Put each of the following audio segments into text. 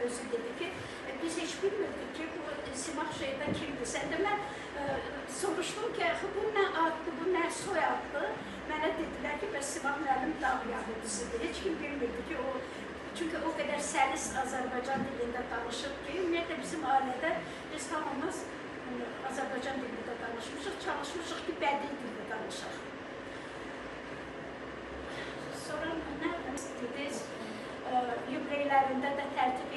özü dedi ki, biz heç bilmirdik ki, bu Simaq şeydə kimdir. Sən də mən soruşdum ki, axı bu nə addır, bu nə soyaddır? Mənə dedilər ki, bəs Simaq müəllim dağ yahudisidir. Heç kim bilmirdi ki, o, çünki o qədər səlis Azərbaycan dilində danışır ki, ümumiyyətlə bizim ailədə biz hamımız Azərbaycan dilində danışmışıq, çalışmışıq ki, bədii dildə danışaq. Sonra nə dediniz, yubileylərində də tərtib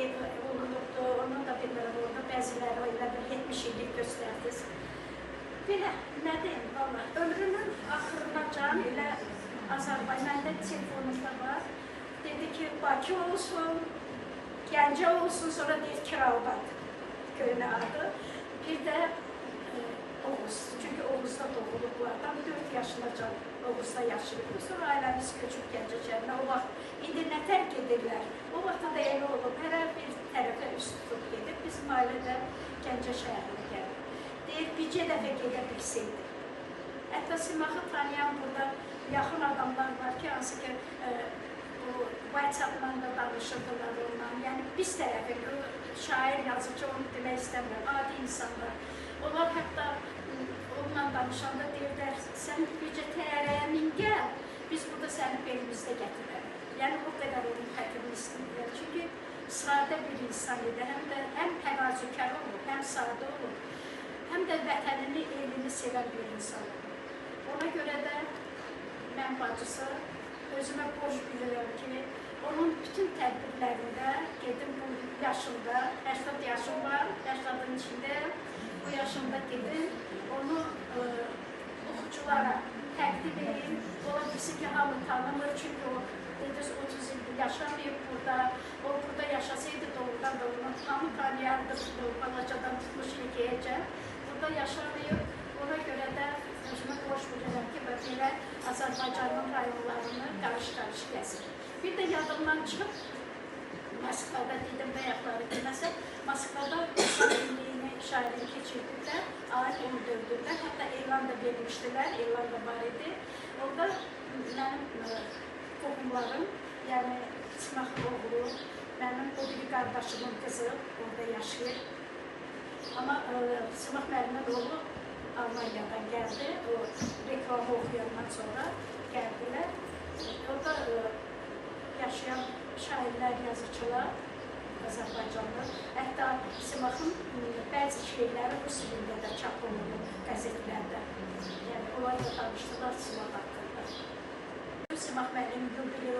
olunubdu, onun da bilmirəm, orada bəziləri elə bir 70 illik göstərdiniz. Belə, nə deyim, valla, ömrünün axırınacan elə Azərbaycan, məndə telefonumda var, dedi ki, Bakı olsun, Gəncə olsun, sonra deyir Kirovabad köynə adı. Bir də Oğuz, çünki Oğuzda doğulub bu adam, 4 yaşınacan Oğuzda yaşayıb. Sonra ailəmiz köçüb Gəncə şəhərinə. O vaxt indi nətər gedirlər? O vaxtda da elə olub, hərə bir tərəfə üst tutub gedib. Bizim ailə də Gəncə şəhərinə gəlib. Deyir, bircə dəfə gedə bilsəydi. Hətta Simaxı tanıyan burada yaxın adamlar var ki, hansı ki, bu WhatsApp-la da danışırdılar ondan. Yəni biz tərəfin, şair, yazıcı onu demək istəmirəm, adi insanlar. Onlar hətta onunla danışanda deyirlər, sən bircə təyyarəyə min gəl, biz burada səni belimizdə gətirərik. Yəni o qədər onun xətrini istəyirlər. Çünki sadə bir insan idi, həm də həm təvazökar olub, həm sadə olub, həm də vətənini, elini sevən bir insan olub. Ona görə də mən bacısı özümə borc bilirəm ki, onun bütün tədbirlərində gedim bu yaşımda, 80 yaşım var, 80-ın içində bu yaşımda gedim, onu oxuculara təqdim edeyim. Ola bilsin ki, hamı tanımır, çünki o dediniz 30 ildir yaşamayıb burada. O burada yaşasaydı doğrudan da onu hamı tanıyardı, balacadan tutmuş yekəyəcək. Burada yaşamayıb, ona görə də özümə borc bilirəm ki, belə Azərbaycanın rayonlarını qarış-qarış gəzir. Bir də yadımdan çıxıb, Moskvada dedim, bayaqları deməsə, Moskvada milliyini şairini keçirdilər, ayın 14-ündə, hətta elan da vermişdilər, elan da var idi. Orada mənim qohumlarım, yəni Simaxın oğlu, mənim o biri qardaşımın qızı orada yaşayır. Amma Simaq müəllimin oğlu Almaniyadan gəldi, o reklamı oxuyandan sonra gəldilər. Orada yaşayan şairlər, yazıçılar Azərbaycanlı. Hətta Simaxın bəzi şeyləri rus dilində də çap olunub qəzetlərdə. Yəni onlar da danışdılar Simaq haqqında. Simaq müəllimin yubileyi